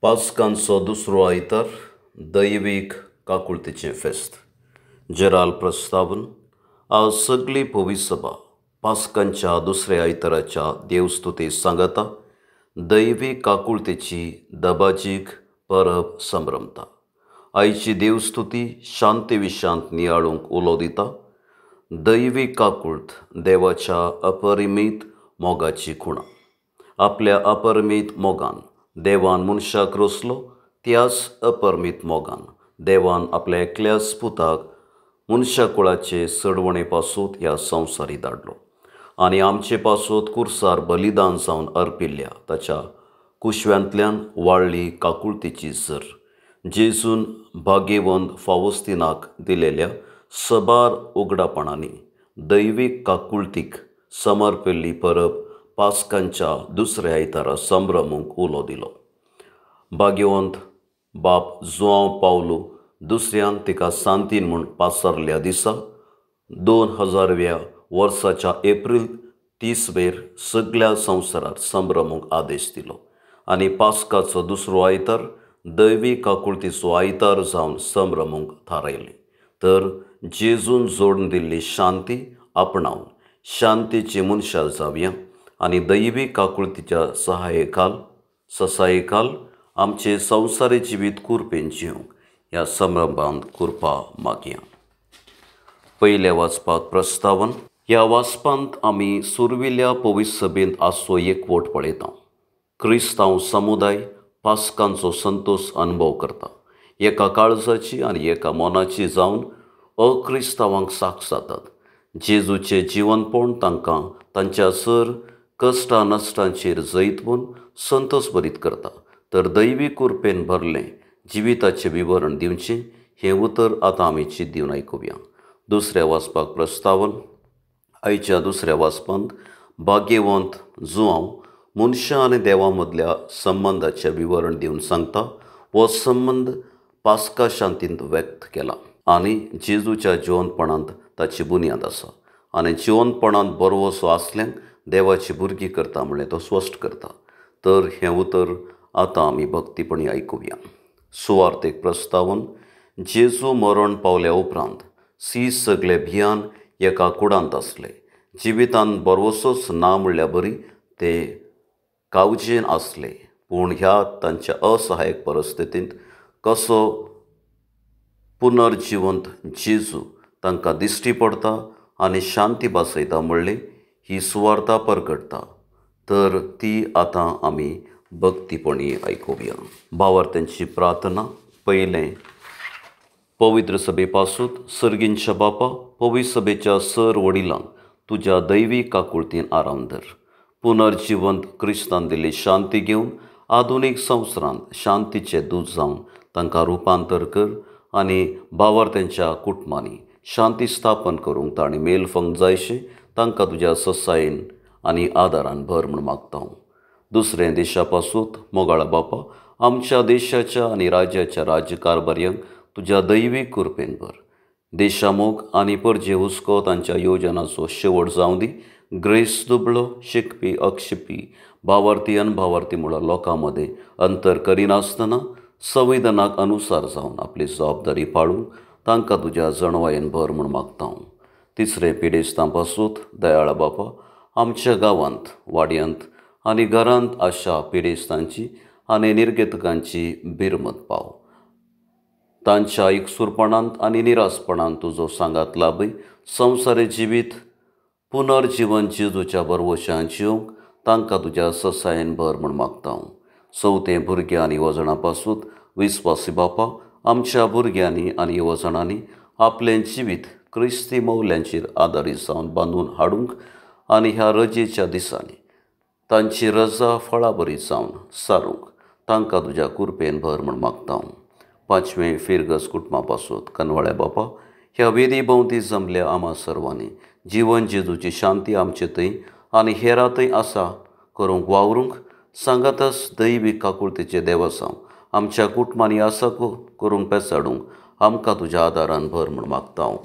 पास्कांचो दुसरो आयतार दैवीक काकुळतेचें फेस्त. जेराल प्रस्तावन. आज सगळी पवित्र सभा पास्कांच्या दुसऱ्या आयताराच्या देवस्तुती सांगता दैवीक काकुळतेची दबाजीक परब संभ्रमता. आयची देवस्तुती शांती विशांत नियाळूंक उलो दिता. दैवीक काकुळत देवाच्या अपरिमीत मोगाची खुणा. आपल्या अपरिमीत मोगान देवान मनशाक रचलो, त्याच अपरिमीत मोगान देवान आपल्या एकल्याच पुताक मनशा कुळाचे सडवणे पासून ह्या संवसारी धाडलो आनी आमचे पासून कुर्सार बलिदान जावन अर्पिल्ल्या ताच्या कुशव्यांतल्यान वाळ्ळी काकुळतेची सर जेजून भाग्यवंत फावस्तिनाक दिलेल्या सबार उगडापणांनी दैवीक काकुळतीक समर्पिल्ली परब पास्कांच्या दुसऱ्या आयतारा संभ्रमूंक उलो दिलो. भाग्यवंत बाप जुआंव पावलो दुसऱ्यान तिका सांतीन म्हूण पासारल्या दिसा 2000व्या वर्साच्या एप्रील 30 वेर सगळ्या संवसारात संभ्रमूंक आदेश दिलो आनी पास्काचो दुसरो आयतार दैवी काकुळतीचो आयतार जावन संभ्रमूंक थारायलें. तर जेजून जोडून दिल्ली शांती आपणावन शांतीची मनशां जावया आनी दैवी काकुळतीच्या सहायेखाल आमचे संवसारी जिवीत कुरपेन जिवंक ह्या संभ्रमांत कृपा मागया. पयल्या वाचपाक प्रस्तावन. ह्या वाचपांत आमी सुरविल्या पवित्र सभेंत आसचो एकवट पळयता. क्रिस्तांव समुदाय पास्कांचो संतोश अनुभव करता. एका काळजाची आनी एका मनाची जावन अक्रिस्तांवांक साक्ष जातात. जेजूचें जिवनपण तांकां तांच्या सर कश्टां नश्टांचेर जैतवून संतोश भरीत करता. तर दैवी कुरपेन भरलें जिविताचें विवरण दिवचें हें उतर आतां आमी चिंत दिवन आयकुया. दुसऱ्या वाचपाक प्रस्तावन. आयच्या दुसऱ्या वाचपांत भाग्यवंत जुआंव मनशां आनी देवा मदल्या संबंदाचें विवरण दिवन सांगता. हो संबंद पास्का शांतींत व्यक्त केला आनी जेजूच्या जिवनपणांत ताची बुन्याद आसा आनी जिवनपणांत बरवसो आसल्यान देवाची भुरगीं करता म्हणलें तो स्पश्ट करता. तर हें उतर आतां आमी भक्तीपणी आयकुया. सुवार्थेक प्रस्तावन. जेजू मरण पावल्या उपरांत सी सगळे भियान एका कुडांत आसले. जिवितांत बरवसोच ना म्हणल्या बरी ते कावजेन आसले. पूण ह्या तांच्या असहायक परिस्थितींत कसो पुनर्जिवंत जेजू तांकां दिश्टी पडता आनी शांती भासयता म्हणली ही सुवार्ता परगटता. तर ती आतां आमी भक्तीपणी आयकुया. भावार्थ्यांची प्रार्थना. पयलें, पवित्र सभे पासून सर्गींच्या बापा पवित्र सभेच्या सर वडिलांक तुज्या दैवी काकुळतीन आराम धर. पुनर्जिवंत क्रिस्तान दिल्ली शांती घेवन आधुनीक संवसारांत शांतीचे दूत जावन तांकां रुपांतर कर आनी भावार्थ्यांच्या कुटुंबांनी शांती स्थापन करूंक तांणी मेलफंग जायशें तांकां तुज्या ससायेन आनी आदारान भर म्हूण मागता हांव. दुसरें, देशा पासून मोगाळा बापा आमच्या देशाच्या आनी राज्याच्या राज्यकारभार्यांक तुज्या दैवी कृपेन भर. देशामोग आनी परजे हुस्को तांच्या योजनाचो शेवट जावं दी. ग्रेस दुबळो शिकपी अक्षिपी भावार्थी अनभावार्थी म्हणून लोकां मदें अंतर करिनासतना संविधानाक अनुसार जावन आपली जबाबदारी पाळूंक तांकां तुज्या जणवायेन भर म्हूण मागता हांव. तिसरें, पिडेस्तां पासून दयाळा बापा आमच्या गांवांत वाड्यांत आनी घरांत आशा पिडेस्तांची आनी निर्गेतकांची बिरमत पाव. तांच्या एकसूरपणांत आनी निरासपणांत तुजो सांगात लाभय. संवसारी जिवीत पुनर्जिवन जेजूच्या बरवशान जिवंक तांकां तुज्या ससायेन भर म्हूण मागता हांव. चवथें, भुरग्यां आनी येवजणां पासून विस्वासी बापा आमच्या भुरग्यांनी आनी येवजणांनी आपलें जिवीत क्रिस्ती मौल्यांचेर आदारीत जावन बांदून हाडूंक आनी ह्या रजेच्या दिसांनी तांची रजा फळाबरी जावन सारूंक तांकां तुज्या कुरपेन भर म्हूण मागता हांव. पांचवें, फिरगज कुटुंबा पासून कनवाळ्या बापा ह्या वेदी भोंवती जमल्या आमा सर्वांनी जिवन जेजूची शांती आमचे थंय आनी हेरां थंय आसा करूंक वावरूंक सांगातच दैवी काकुळतेचे देवसांव आमच्या कुटुंबांनी आसा करूंक पेसाडूंक आमकां तुज्या आदारान भर म्हूण मागता हांव.